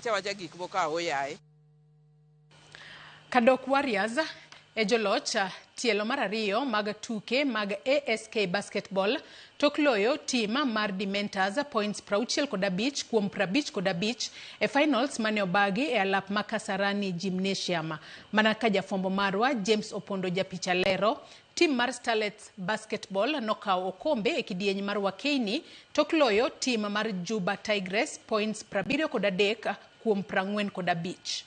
Wacha gik moko ahoyaye. Kadok Warriors e joloch tielo mar ariyo mag tuke mag ASK Basketball tok loyo tim mar Dementors points 65 kuom 55 e finals mane obagi e alap ma Kasarani Gymnasium. Mana ka jafwambo marwa James Opondo japicha lero, tim mar Starlets Basketball nokawo okombe e kidieny mar Wakeini tok loyo tim mar Juba Tigress points 73 kuom 45.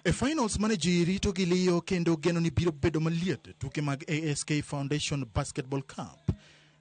E finals mane ji rito gi liyo kendo geno ni biro bedo maliet e tuke mag ASK Foundation Basketball Cup.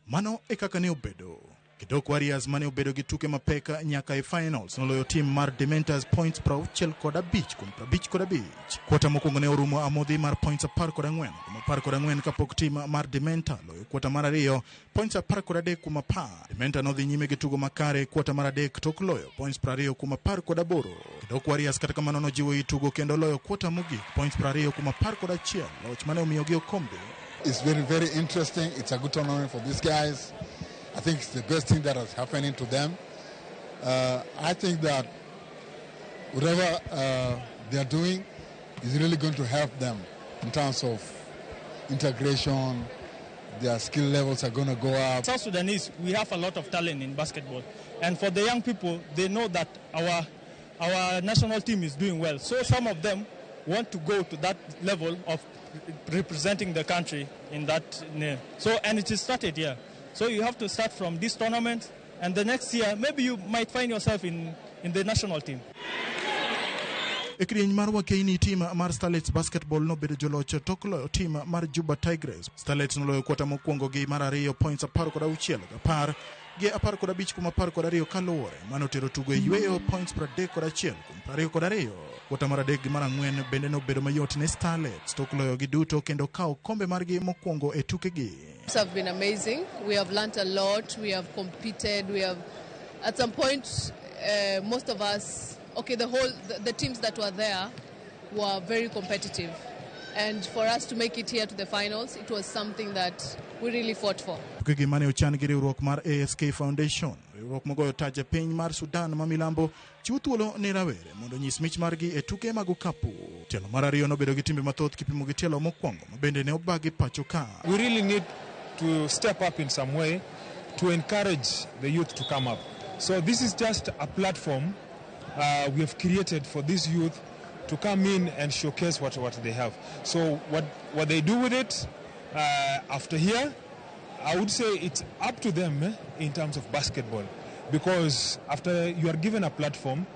Mano e kaka ne obedo. Kidok Warriors mane obedo gi tuke mapek nyaka e finals noloyo tim mar Dementors points 65 kuom 55. Kwata mokwongo ne orumo amodhi mar points 14 kuom 14 kapok tim mar Dementor loyo kwata mar ariyo points 13 kuom 10. Dementor nodhi nyime gi tugo makare kwata mar adek tok loyo points 20 kuom 18. Kidok Warriors kata kamano nojiwo i tugo kendo loyo kwata mogik points 20 kuom 11, loch mane omiyogi okombe. It's very, very interesting. It's a good tournament for these guys. I think it's the best thing that has happening to them. I think that whatever they are doing is really going to help them in terms of integration. Their skill levels are going to go up. South Sudanese, we have a lot of talent in basketball. And for the young people, they know that our national team is doing well. So some of them want to go to that level of representing the country in that name. So, and it is started here. So you have to start from this tournament, and the next year, maybe you might find yourself in the national team. E kidieny mar Wakeini, tim mar Starlets Basketball nobedo joloch tok loyo tim mar Juba Tigress. Starlets noloyo kwata mokwongo gi mar ariyo points 16 10 gi 15 kuom 12 kaluwore mano tero tugo e yweyo points 31 kuom 22. Kwata mar adek gi mar ang'wen bende nobedo mayot ne Starlets tok loyo gi duto kendo kawo kombe margi mokwongo e tukegi. Have been amazing. We have learnt a lot. We have competed. We have, at some point, most of us, okay, the teams that were there were very competitive. And for us to make it here to the finals, it was something that we really fought for. Tukegi mane ochan gi riwruok mar ASK Foundation, riwruok mogoyo taj e piny mar Sudan ma milambo, chiwo thuolo ne rawere mondo onyis mich margi e tuke mag okapu. Tielo mar ariyo nobedo gi timbe mathoth kipimo gi tielo mokwongo ma bende ne obagi pacho ka. We really need to step up in some way to encourage the youth to come up. So this is just a platform we have created for this youth to come in and showcase what they have. So what they do with it after here, I would say it's up to them in terms of basketball. Because after you are given a platform,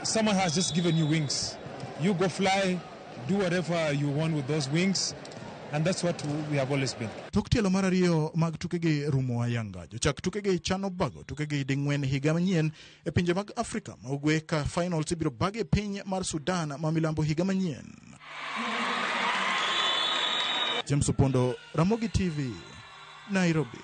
someone has just given you wings. You go fly, do whatever you want with those wings. And that's what we have always been. Tok tielo mar ariyo mag tukegi rumo ayanga. Jochak tukegi chano bago tukegi ding'wen higa manyien e pinje mag Afrika ma ugwe ka finals ibiro bagi e piny mar Sudan ma milambo higa manyien. James Opondo, Ramogi TV, Nairobi.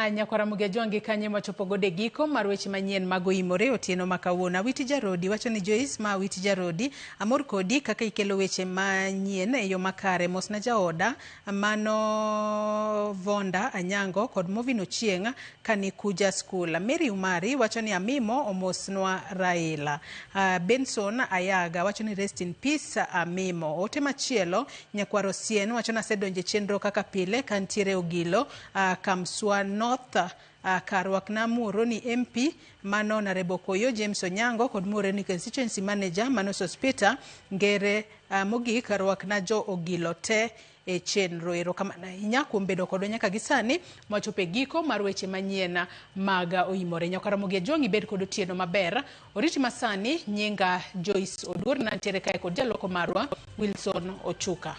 Nyakwara Mugejongi kanye machopo gode giko mar weche manyien mag oimore otieno ma kawuono. Awiti Jarodi wacho ni Joyce ma Awiti Jarodi, amor kodi kaka ikelo weche manyien e yo makare. Mosna jaoda mano Vonda Anyango kod Movin Ochieng' kani Kuja School. Mary Umari wacho ni Amimo omosnwa Raila. Benson Ayaga wacho ni rest in peace Amimo. Ote machielo Nyakwaro Sien wacho ni asedonje chenro kaka pile kantiere Ogilo Kamswa North Karwak na Muoroni MP mano Narebo Koyo James Onyango kod Muoroni Constituency Manager mano Sospita Ngere mogik karwak na jo Ogilo te e chenro. Erokamano ahinya kuom bedo kodwa nyaka gi sani mwachopo e giko mar weche manyien mag oimore. Nyakwara Ramogi Ajwang' ibed kod otieno maber. Oriti masani nyinga Joyce Oduor nantiere kae kod jaloko marwa Wilson Ochuka.